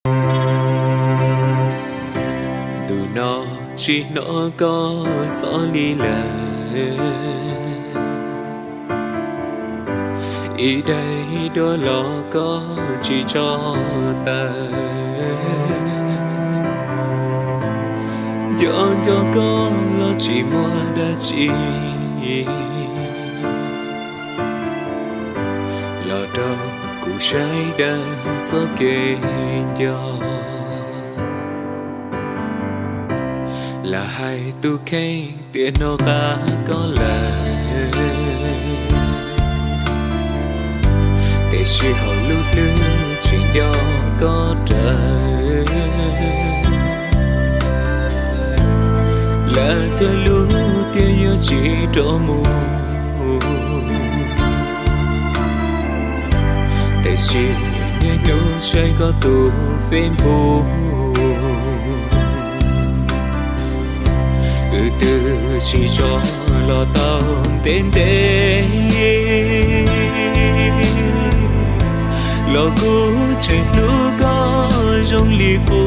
Ntu no tsis hnov koj xov li lawm, ib daim duab los koj tsis tso tawm. Nco nco koj los tsis muaj dab tsi, los rau kuv saib dawb txoj kev nco. Lam hais tus kheej tias hnov qab koj lawm, tiam sis hauv lub hlwb tsis nco koj rawv. Lawv cog lus tias yuav tsis rov mus, tiam sis niaj hnub saib koj tus Facebook. Wb twb tsis tso los tau ntev ntev, los kuv tseem hlub koj zoo li qub.